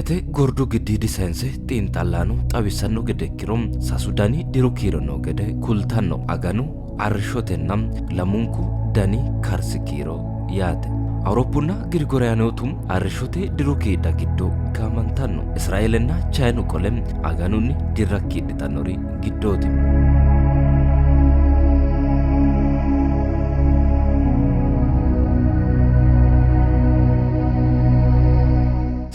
Kalqete gordu giddiidi sayinse xiinxallaano xawissanno gede ikkiro sasu dani diru kiiro noo gede kultanno. Aganu, arrishshotenna lamunku dani karsi kiiro yaate. Awuroppunna Girigoriyaanootu arrishshote diru kiidha giddo gaamantanno. Israeelenna Chayinu qole aganunni dirra kiidhitannori giddooti.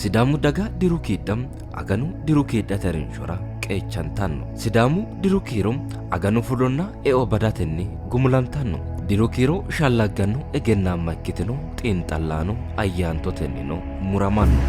Sidaamu daga diru kiidha aganu diru kiidhate harinshora qeechantanno. Sidaamu diru kiiro aganu fulonna eo badatenni gumulantanno. Diru kiiro shallagganno egennaamma ikkitino xiinxallaano ayyaantotennino muramanno.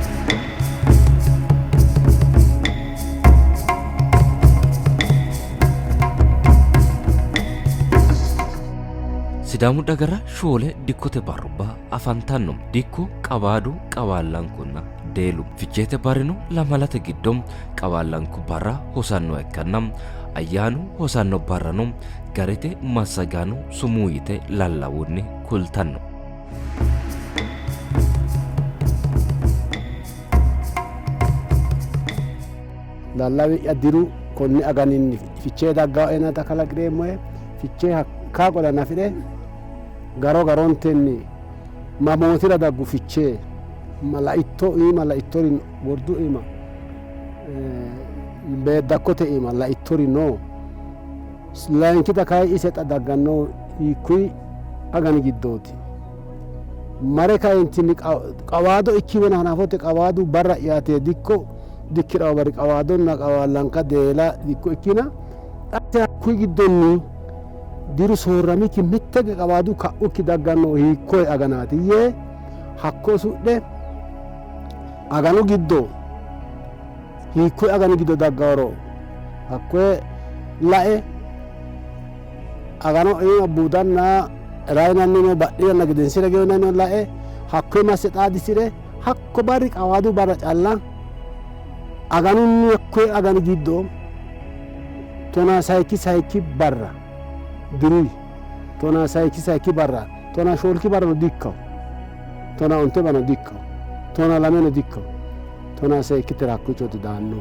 Sidaamu dagara shoole dikkote barrubba afantanno. Dikko Qawaadu, Qawaallankunna Deelu. Ficheete barrino lamalate giddo Qawaallanku barra hosannoha ikkanna ayyaanu hosanno barrano garete massagaano sumuu yite lallawunni kultanno. Lallawi'ya diru konni aganinni Fichee daggaoenata kalaqireemmoe, Fichee hakka qola nafi're garo garontenni mamootira daggu Fichee ma laitto iima laittori gordu iima beeddakkote iima laittori no? Layinkita kayi ise xa daggannohu hiikkuyi agani giddooti? Mare kaentinni qawaado ikkiwena hanafote qawaadu barra yaate dikko dikki'rawo bari qawaadonna qawaallanka deela dikko ikkina xa hakkuyi giddonni diru soorramikki mitte qawaadu ka'ukki daggannohu hiikkoye aganaati yee hakko usudhe aganu giddo hiikkuyi agani giddo daggaworo hakkoye lae agano iima buudanna rayinannino badhiranna gedensira gewinannino lae hakkoye masse xaadisire hakko barri qawaadu barra calla aganunni hakkoye agani giddo tonaa sayikki sayikki barra diruyi tonaa sayikki sayikki barra tonaa shoolki barrano dikkawo tonaa onte barrano dikkawo tonaa lameno dikkawo tonaa seekkitera hakkiichooti daanno.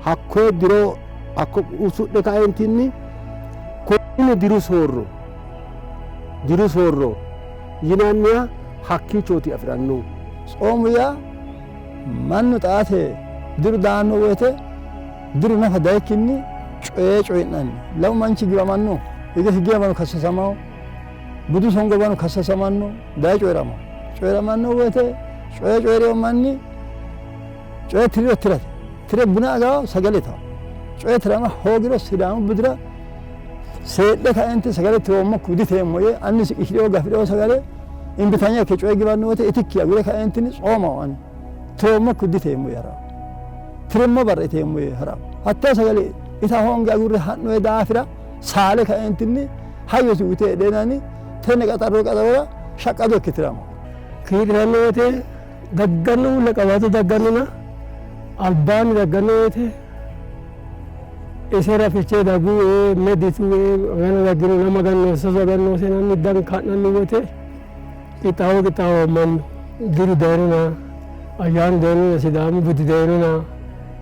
Hakkoye diro hakko usudhe kaentinni konni diru soorro diru soorro yinanniha hakkiichooti afi'ranno. Tsoomu yaa mannu xaate diru daanno woyte diru nafa dayikkinni coye coyi'nanni. Lamu manchi giwamanno, hige giwamano kassasamanno, budu songo bano kassasamanno, daye coyi'ramanno. Coyi'ramanno woyte coye coyi'rino manni coye tiriro tirate, tire buna agawo sagale itawo. Coye tirama hoogiro Sidaamu budira seedhe kaente sagale tiroommokki diteemmo yee annisi qishi'rewo gafi'rewo sagale imbitanya ikke coye giwanno woyte itikki agure kaentinni tsoomawo ani tiroommokki diteemmo yee ha'rawo. Tirummo barra iteemmo yee ha'rawo. Hattee sagale ita hoonge agurre ha'noye daafira saale kaentinni hayyosi uyite heedheenanni tenne qaxarro qaxarora shaqqado ikke tirama. Kiidhinanni woyte dagganno mulla qawaado daggannona albaanni dagganno woyte isera fichee daggu medditu agana daggino lama agan sasu agan noose yinanni danka ha'nanni woyte qixxaawo qixxaawo mannu diru dayinona ayyaanu dayinona sidaamu budi dayinona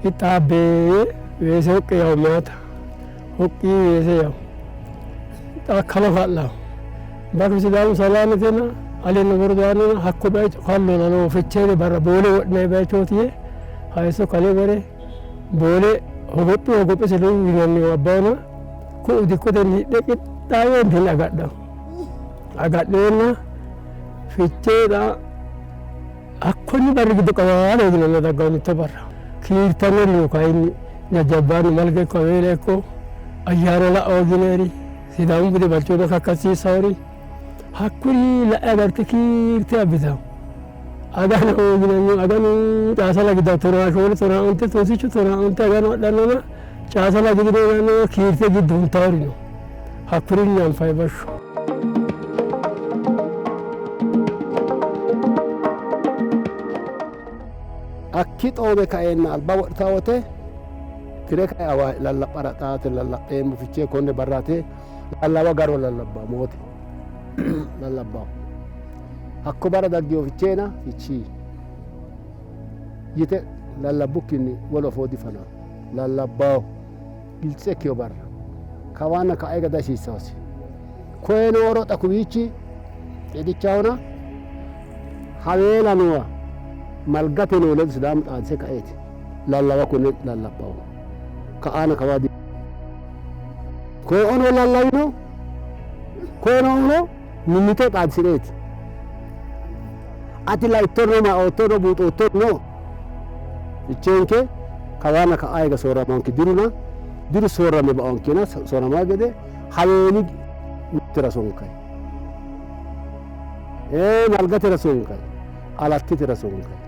qixxaabbe yee weese hoqqi yawo meyaata hoqqi weese yawo xa kalo ka'lawo Bakru Sidaamu salaametena aleenni wordaanina hakko bayicho kallona noo ficheete barra boole wodhinanni bayichooti yee hayisso kale wore boole hogophi hogophise luwu yinanniwa abbawona ku'u dikkotenni hidhe qixxaawe agadhanno. Agadheenna fichee xa hakkonni barri giddo qawaale yinanna daggawo mitto barra kiirtannori no kayinni jajjabbaannu malge ikko aweela ikko ayyaana la'o yinayiri Sidaamu bude balchooma kakkasiissawori hakkuri la'e agarte kiirte abbitawo. Aganu yinanni aganu caasala giddo tonaa shoole tonaa onte tunsichu tonaa onte aganu adhannona caasala giddo kiirte giddo huntawori no. Hakkurinni anfayi bashsho. Akki xoome kaeenna alba wodhita wote tire kae awa lallaphara xaate lallapheemmo fichee konne barraate lallawa garo lallabba moote lallabbaho hakko barra daggino ficheena fichii yite Lallabbukkinni wolu afoo difanao. Lallabbaho giltse ikkiyo barra kawaanna ka'a higa dihasiissaosi. Koye nooro xa kowiichi Xexichahona Haweela noowa Malgate noo ledo Sidaamu xaadise kaeeti lallawa konne lallabbaho. Ka'aana kawa di Koeono lallawino koye noohuno mimmito xaadisi'reeti. Ati laittorno maoottorno buuxoottorno Ficheenke kawaanna ka'aa higa soorramanke diruna diru soorrame baonkena soorrama gede Haweeli mittira sonkay. Malgatera sonkay. Alattitera sonkay.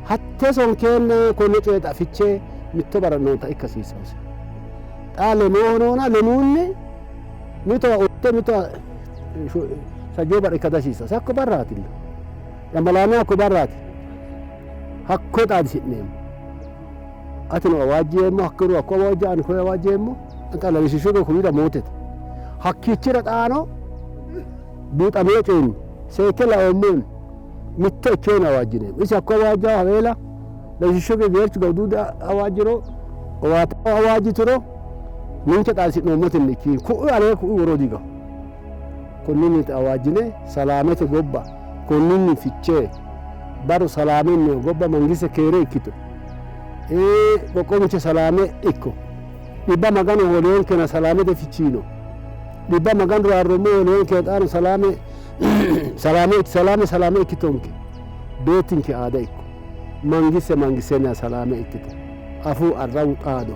Hatte sonkeenna konne coye xa Fichee mitto barra noota ikka hasiissannose. Xa lemooho noona lemuunni mitowa onte mitowa sajjoo barra ikka dihasiissannose. Hakko barraatilla. Cambalaalla hakko barraati. Hakko xaadisi'neemmo. Atino awaajjeemmo, hakkono hakko awaajja, ani koye awaajjeemmo. Xa lawishshu kuwira mootete. Hakkiichira xaano buuxamino coyinni seekke laoommohunni mitto ikkeena awaajjineemmo. Isi hakko awaajjawo Haweela lawishshu geerchu Gawuduudi awaajjiro, owaata awaajjituro ninke xaadisi'noommotenni ikkiin ku'u alee ku'u woroo digaho. Konninni awaajjine salaamete gobba konninni Fichee barru salaamenniho gobba mangiste keere ikkito. Qoqqowinke salaame ikko. Dhibba Maganu hoolinonkena salaamete Fichiino. Dhibba Maganu raarroommo hoolinonkena xaano salaame salaame salaame salaame ikkitonke. Beettinke aada ikko. Mangiste mangistenniha salaame ikkito. Afuu arrawu xaado.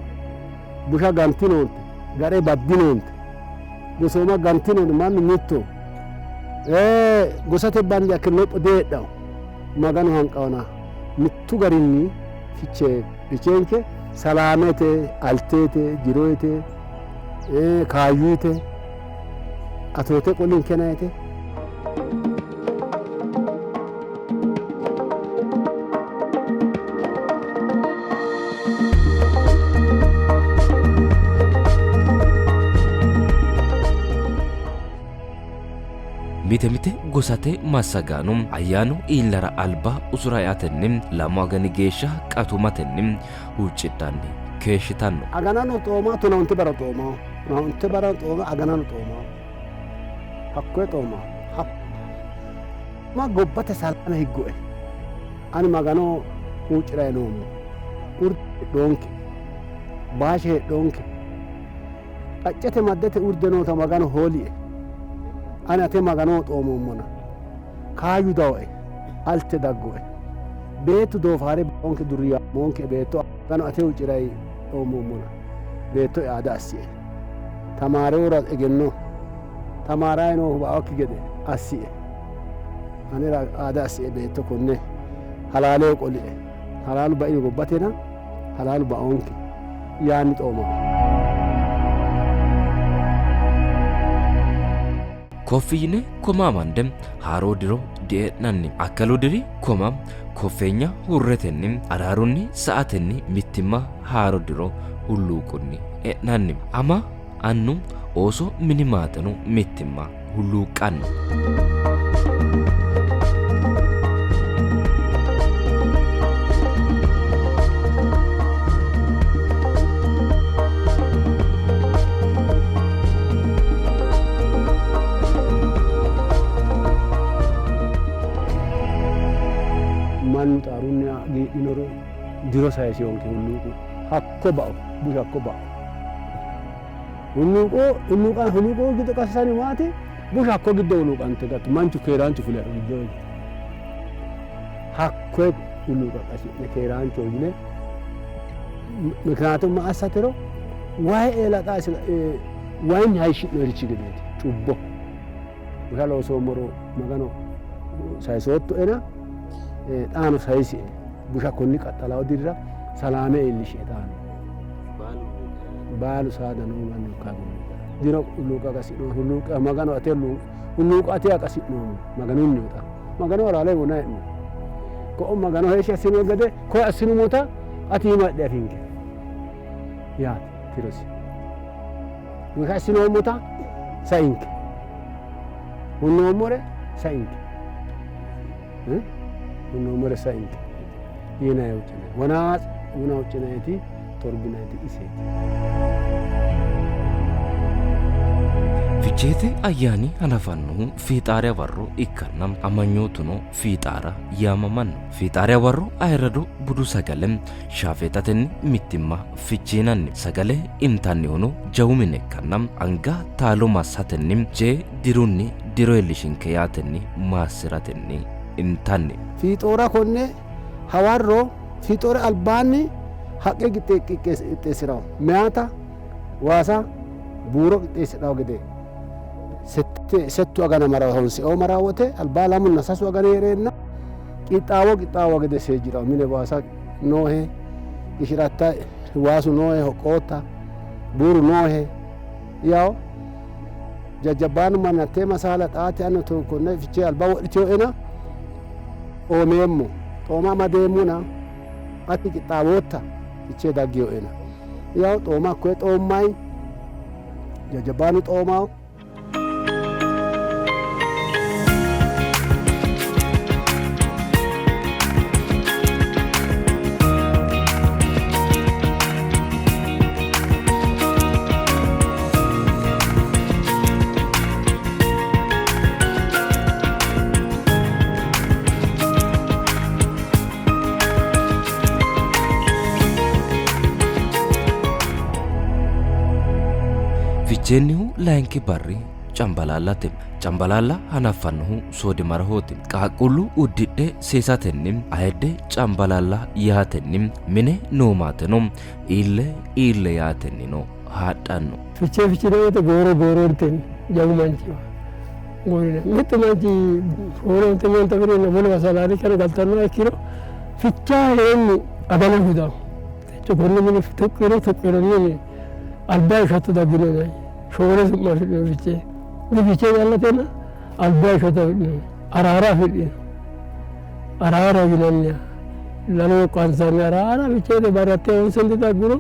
Busha gantinoonte, ga're baddinoonte. Gosooma gantinoonte, mannu mitto. Gosate bande akke lopho diheedhanno. Maganu hanqaona mittu garinni Fichee Ficheenke salaamete, alteete, jiroyete, kaayyuyite, atoote qolinkenayite. Mite mite gosate massagaano ayyaanu iillara alba usura eatenni 2 agani geeshsha qatumatenni huuccidhanni keeshshitanno. Aganano xooma 15 barra xooma, 15 barra xooma aganano xooma, hakkoye xooma. Ma gobbate salaame higgoe, ani Magano huucci'ranni noommo. Urde heedhoonke, baashe heedhoonke, qaccete maddete urde noota Magano hoolie. Ani ate Maganoho xoomoommona, kaayyu dawoe, alte daggoe. Beettu doofaare baoonke, durriyamoonke, beetto Magano ate huucci'ranni xoomoommona, beetto'ya aada assie. Tamaarewora egenno, tamaarayi noohu baokki gede assie. Anera aada assie beetto konne halaaleho qolie. Halaalu baino gobbatena halaalu baoonke yaanni xoomamo. Koffi yine koma amande haaroo diro die'nanni. Akkalu diri koma koffeenya hurretenni araarunni sa'atenni mittimma haaro diro hulluuqunni e'nanni. Ama annu ooso mini maateno mittimma hulluuqqanno. Mannu xaarunni hagiidhinoro diro sayisiyonke hulluuqu hakko bao busha hakko bao. Hulluuqo hulluuqa hulluuqo giddo qasisani maati busha hakko giddo hulluuqante gattu manchu keeraanchu fule giddo hakko hulluuqa qasi'ne keeraancho yine mikinaatu ma assatero wayi eela xa wayinni hayishshi'noyirichi gedeeti cubbo busha loosoommoro Magano sayisoottoena xaano sayisie busha konni qaxxalawo dirira salaame iillishie xaano baalu saada noo manni diro hulluuqa qasi'noommo hulluuqa Magano ate hulluuqa ateha qasi'noommo Maganunniho xa Magano halaale wona hee'no ko'o Magano heeshshi assino gede koye assinummota ati iima heedhe afinke yaate tirosi busha assinoommota sainke hunnoommore sainke hunnoommore sainke yinanni huuccinanni. Wonaa wona huuccinanniti torbinanniti iseeti. Ficheete ayyaani hanafannohu Fiixaari hawarro ikkanna amanyootuno Fiixaara yaamamanno. Fiixaari hawarro ayirrado budu sagale shaafeetatenni mittimma fichiinanni. Sagale intannihuno jawu mine ikkanna anga taalo massatenni jee dirunni diro iillishinke yaatenni maassi'ratenni intanni. Fiixoora konne hawarro fiixoora albaanni haqqe qixxeessi'ranno. Meyaata waasa buuro qixxeessidhanno gede settu agana mara honseoo mara wote albaa lamunna sasu agana hee'reenna qixxaawo qixxaawo gede seejjidhanno. Mine waasa noohe qishiratta waasu noohe hoqqootta buuru noohe yawo jajjabbaanu manna tee masaala xaate anno konne fichee alba wodhiteyoena xoomeemmo xooma amadeemmona ati qixxaawootta fichee daggiyoena yawo xooma hakkoye xoommayi jajjabbaanu xoomawo. Ficheennihu layinki barri Cambalaallate. Cambalaalla hanaffannohu soodimarahooti. Qaaqquullu uddidhe seesatenni ayidde Cambalaalla yaatenni mine noo maateno iille iille yaatennino haadhanno. Fichee fichine woyte gooro goorontenni jawu manchiwa goorine mittu manchi shoole onte meento afi'reenna wolewa salaalichano galtannoha ikkiro fichaa hee'renni agana gudawo. Techo konne mine tuqqiro tuqqiro mine alba ishatto daggino yinanni. Shoole su'ma afidhino fichee. Difichee callatena alba ishatto afidhino. Araara afidhino. Araara yinanniha lalo qansanni araara ficheete barratte honsente dagguro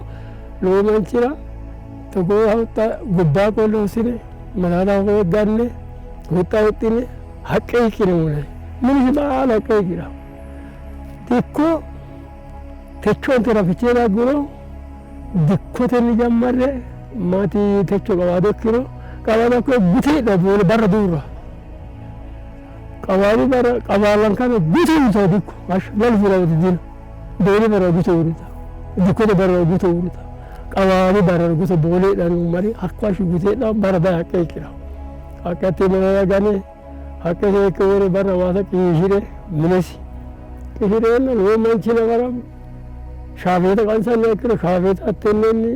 lowo manchira togoo huxxa gobbaa qolle hossine malaala ganne huxxa huxxine haqqe hiiqqine munanni. Minisi baala haqqe hiiqqira. Dikko techontera fichee dagguro dikkotenni jammarre maati techo qawaado ikkiro qawaado hakkoye guteedha boole barra duurra. Qawaadu barra qawaallankame gute uurrita dikko hashsha lalu furawoti dino. Boole barra gute uurrita. Dikkote barra gute uurrita. Qawaadu barra gute booleedhaan mari hakko hashshi guteedha barra daye haqqe hiiqqira. Haqqe hattee malala gane haqqe seekke wore barra waasa qiishire minesi qishireenna lowo manchi nafara shaafeeta qansanniha ikkiro shaafeeta hattennenni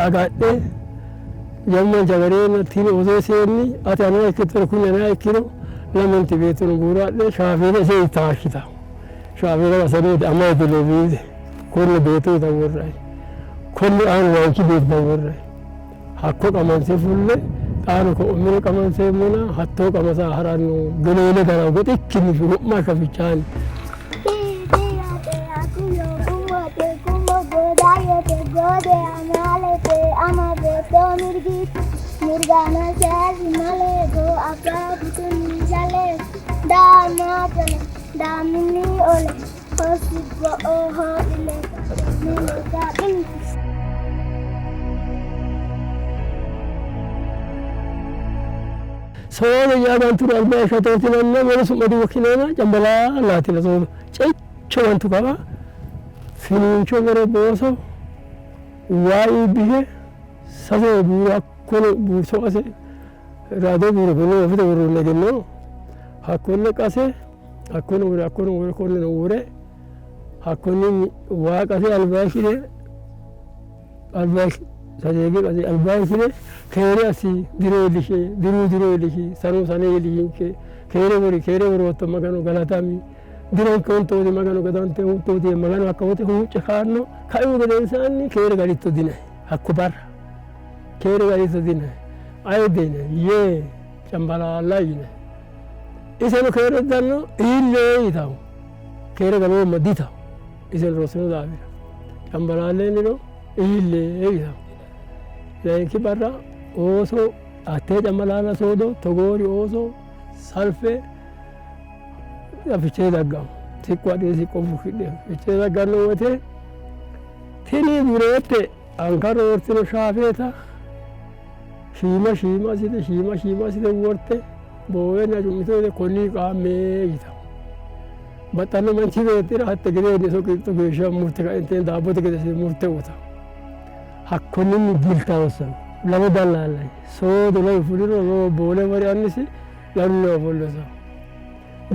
agadhe jawu manchi agareenna tini odoo seenni ati aneha ikkittoro kuni aneha ikkiro lamenti beettono buuro adhe shaafeeta ise taashshita. Shaafeeta qasanooti amade leviite konne beetto yita worrayi konne aanu layinki beetto yita worrayi. Hakko qamanse fulle xaano ko'o mine qamanseemmona hattoo qamasa ha'ranno geleele gara goxikkinni wo'ma shafichaani. Soodo yaagantura alba ishatootinanna wole su'ma diwokkinoona cambalaallaatina soodo ceicho bantu kawa finiincho wore booso waa iibbishe sase buuro hakkono buurso qase raado buuro konne ofite worroonni egenno hakkonne qase hakkono wore hakkono wore konneno wore hakkonni waa qase alba shire alba sadeege qase alba shire keere assi diro iillishe diruu diro iillishi sanu sane iillishinke keere wori keere worootto magano galatami dironke huntooti magano gadante huntooti magano hakka wote huucce kaanno kaihu gedensaanni keere galitto dinayi hakko barra keere galitto dinayi ayidde yinayi yee cambalaalla yinayi iseno keere danno iille yitawo keere galoomma ditawo iseno rossino daafira cambalaallennino iille yitawo layinki barra ooso hattee cambalaalla soodo togoori ooso salfe fichee daggawo. Siqqo adhite siqqo fushshidhe Fichee dagganno woyte tini dureette anga roortino shaafeeta shiima shiima assite shiima shiima assite worte boowenna cu'mito woyte konni qaamme yitanno. Baxxanno manchi beettira hatte gedeenni iso qixxu geeshsha murte ka'entenni daabbote gede assite murte uyitanno. Hakkonninni jilta hossanno. Lamu dallaallay soodo lalu fuliro lowo boole wori annisi lalunniwa ofolle hosanno.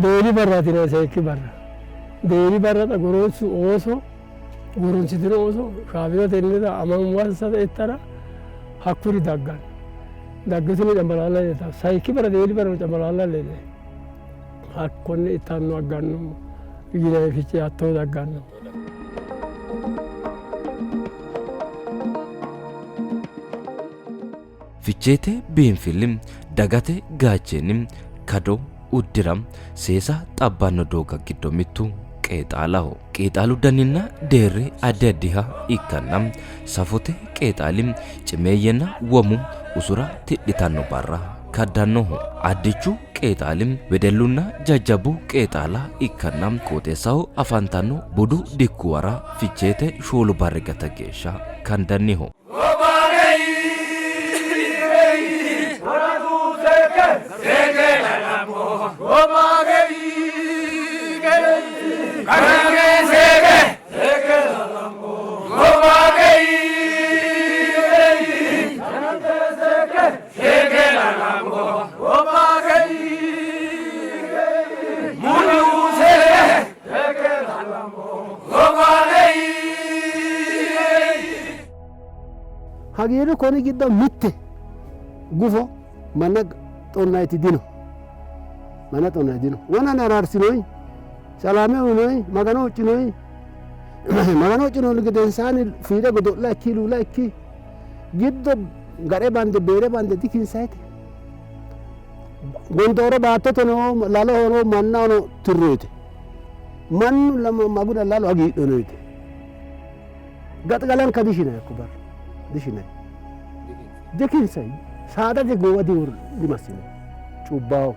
Deeri barraati yinanni sayikki barra. Deeri barra xa goronsu ooso goronsitino ooso shaafita tenneta amanwansa ittara hakkuri dagganno. Daggetuni cambalaalla leeltanno. Sayikki barra deeri barrano cambalaalla leellanno. Hakkonne ittanno agganno yinanni fichee hattoo dagganno. Ficheete biinfilli dagate gaacheenni kado uddira seesa xabbanno doogga giddo mittu qeexaalaho. Qeexaalu daninna deerri addi addiha ikkanna safote qeexaali cimeeyyenna womu usura tidhitanno barra kaddannoho. Addichu qeexaali wedellunna jajjabbu qeexaala ikkanna qooxeessaho afantanno budu dikkuwara Ficheete shoolu barri gata geeshsha kandanniho. Hagiirru konni giddo mitte gufo manna xonnayti dino. Manna xonnayti dino. Wonanni araarsinoyi, salaame uyinoyi, Magano huuccinoyi, Magano huuccinoonni gedensaanni fiire godo'la ikki luula ikki giddo ga're bande beere bande dikinsayite. Gondooro baattote noo laloho noo mannahono tirroyite. Mannu lama maguna lalo hagiidhono yite. Gaxigalanka dishinay hakko barra dishinay. Dikinsay saadate goowa dimassinay cubbaho.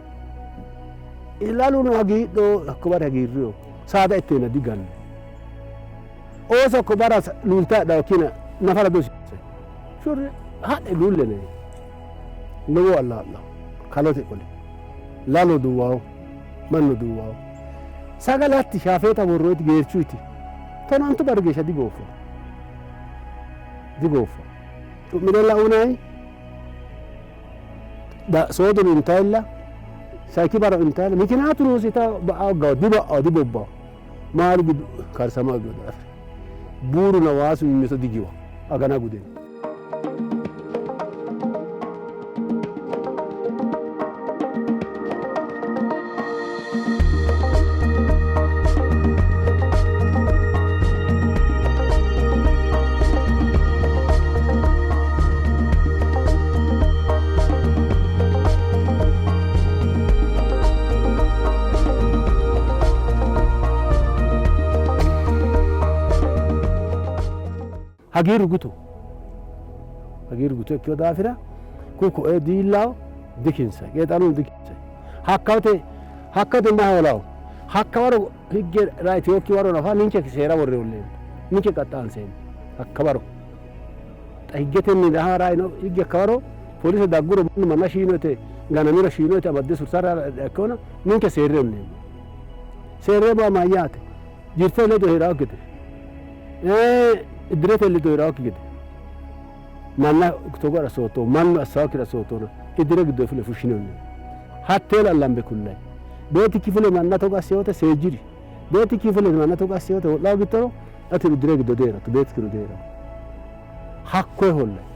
Laluno hagiidho hakko barra hagiirriho saada itteena diganno. Ooso hakko barra luulta hadhawo kina nafara dosisay. Shurre hadhe luullene lowo allaa'laho kalote qole lalo duuwaho mannu duuwaho. Sagale hatti shaafeeta worroyiti geerchuyti tonontu barri geeshsha digooffaho digooffaho. Cu'minella unayi soodono intayilla sayikki barra intayilla mikinaatu noosita ba'ao diba'ao dibobbao maalu giddo karsama giwa daafira buuruna waasu mimmito digiwa agana gudeno. Hagiirru gutu hagiirru gutu ikkino daafira ku koe diillaho dikinsay qeexaluno dikinsay hakkawote hakkawote mayi hoolaho hakka waro higge raitiyokki waro nafa ninke seera worre holleemmo ninke qaxxaanseemmo hakka waro xa higgetenni raha raino higge hakka waro polise dagguro mannu manna shiino yite ganamiro shiino yite amadde sursara ikkona ninke seerre holleemmo seerreemmo mayyaate jirte ledo hee'raakki gede iddirete ledo hee'raakki gede manna togo assootto mannu assaakkira assoottona iddire giddo fule fushshinonni hattee lallambe kullayi beetikki fule manna togo asseyote seejjiri beetikki fule manna togo asseyote ho'laa gittoro ati iddire giddo deeratto beetikkino deeratto hakkoye hollayi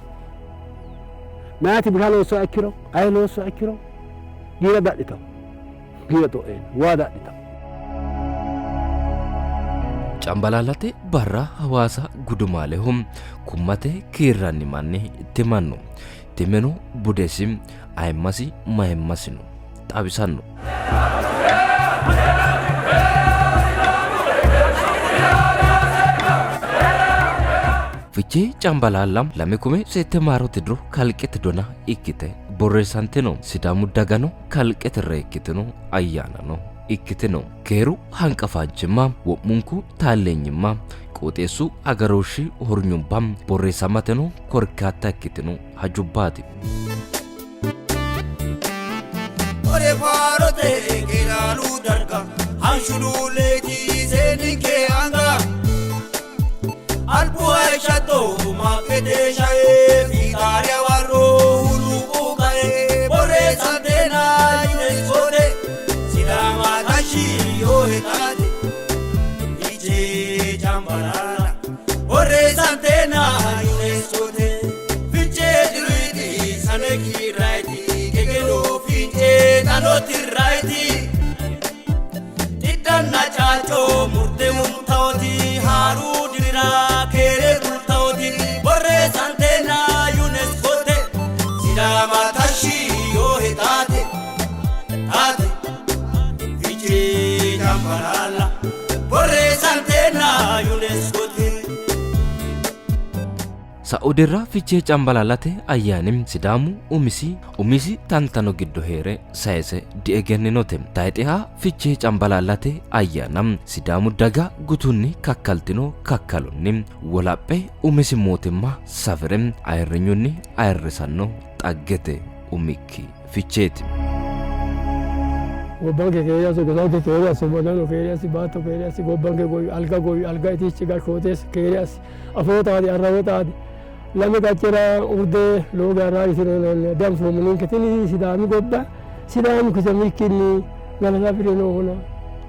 mayati busha loossoha ikkiro aye loossoha ikkiro giira dadhitawo giira xo'eenna waa dadhitawo. Cambalaallate barra Hawaasa Gudumaaleho kummate kiirranni manni timanno. Timeno budesi, ayimmasi, mayimmasino xawisanno. Fichee Cambalaalla 2008 maarote diro kalqete dona ikkite borreessantino. Sidaamu dagano kalqete reekkitino ayyaanano ikkitino. Keeru hanqafaanchimma, wo'munku taalleenyimma, qooxeessu agarooshshi hornyubba borreessamateno korkaatta ikkitino hajubbaati. Ore faarote keeraalu darga hanshuluuleeti seeninke anga albu hayshatto maaqete shae fiixaariya warro huluuqu kae borreessanteena yuneskote Sidaama tashshi yoo taate Fichee Cambalaalla borreessanteena yuneskote Fichee diruyti sane kiirrayti kegeloo fiince xanotirrayti Xiddanna caacoo murte humtaoti haaruu dirira keeree kultaoti borreessanteena yuneskote Sidaama tashshi yoo taate taate Fichee Cambalaalla borreessanteena yuneskote. Sa'u dirra Fichee Cambalaallate ayyaani Sidaamu umisi umisi tantano giddo hee're sayise diegenninote. Tayxeha Fichee Cambalaallate ayyaana Sidaamu daga gutunni kakkaltino kakkalonni wolaphe umisi mootimma safire ayirrinyunni ayirrisanno xaggete umikki Ficheeti. Gobbanke keere assi, gosanke keere assi, Magano keere assi, baatto keere assi, gobbanke goyi, alga goyi, alga itichi gashshootes keere assi, afoo xaadi, arrawo xaadi, lame qaccera urde looge arraagisino yinanni dianfoommo ninke. Tini Sidaami gobba Sidaamu kisamikkinni galata afi'rinohona,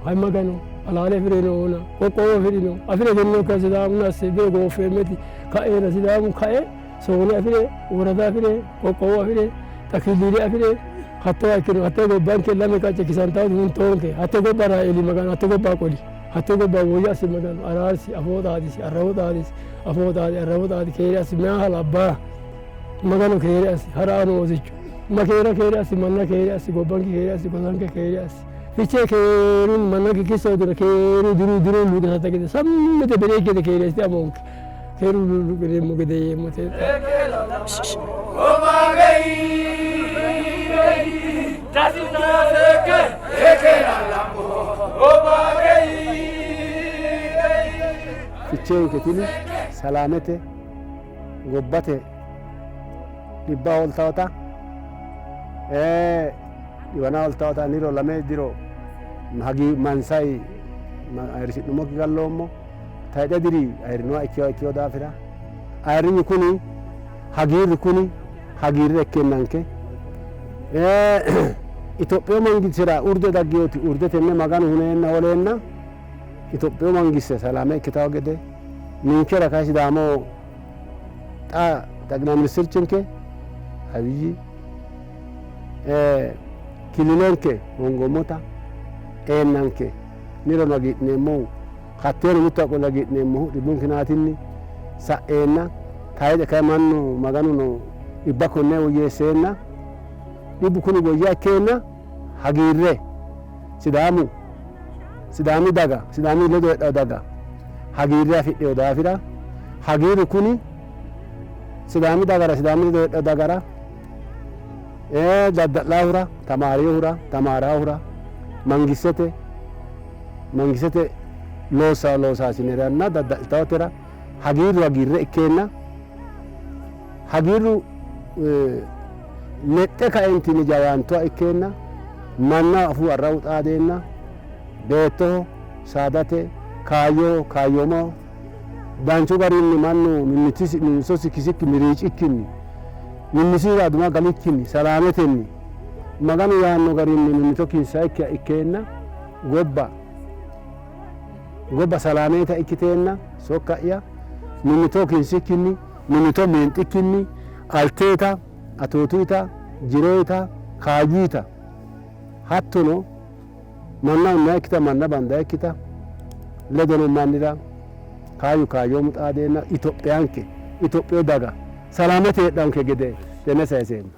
hay Magano halaale afi'rinohona, qoqqowo afi'rino, afi're egennokkiha Sidaamu asse bire gooffeemmeti ka'eena Sidaamu kae soone afi're, worada afi're, qoqqowo afi're, xa killile afi're hattoha ikkino. Hatte gobbanke lame qacce kisantaoti huntoonke. Hatte gobbara eli Magano, hatte gobba qoli, hatte gobba woyya assi Magano, araarsi, afoo xaadisi, arrawo xaadisi, afoo xaadi, arrawo xaadi, keere assi, meyaha labbaa Magano keere assi, ha'raano oosicho makeera keere assi, manna keere assi, gobbanke keere assi, gosanke keere assi. Fichee keerun mannanke kissootira keeru diru diru luuqisatta gede sammite bire gede keere assi amoonke. Keeru luuqireemmo gede yeemmote. Ficheenke tini salaamete gobbate dhibba hooltawota dhiwana hooltawota niro lame diro hagi mansai ayirrisi'nummokki galloommo. Tayxe diri ayirrinoha ikkeyo ikkeyo daafira ayirrinyu kuni hagiirru kuni hagiirre ikkeennanke Itophiyu mangistera urde daggeyoti urde tenne Maganu huneenna holeenna Itophiyu mangiste salaame ikkitawo gede ninkera kayi Sidaamo xa xaqilay ministirchinke Abiy killilenke hoongoommota eennanke nirono hagiidhineemmohu hatteeno mitto qolle hagiidhineemmohu dhibbunkinaatinni sa'eenna tayxe kayi mannu Maganuno dhibba konne woyyeesseenna dhibbu kuni woyya ikkeenna hagiirre Sidaamu Sidaami daga Sidaami ledo heedhawo daga hagiirre afidheyo daafira hagiirru kuni Sidaami dagara Sidaami ledo heedhawo dagara dadda'laahura tamaariyohura tamaaraahura mangistete mangistete loossa loosaasineranna dadda'litawotera hagiirru hagiirre ikkeenna hagiirru lexxe kaentinni jawaantoha ikkeenna mannaho afuu arrawu xaadeenna beettoho saadate kaayyoho kaayyoomaho danchu garinni mannu mimmitisi mimmitosi kisikki miriicikkinni mimmisira aduma galikkinni salaametenni Maganu yaanno garinni mimmito kinsaikkiha ikkeenna gobba gobba salaameeta ikkiteenna sokka'ya mimmito kinsikkinni mimmito meenxikkinni alteeta atootuyita jiroyita kaayyuyita hattono manna hunnayikkita manna bandayikkita ledono mannira kaayyu kaayyoomu xaadeenna Itophiyanke Itophiyu daga salaamete heedhanke gede tenne sayiseemmo.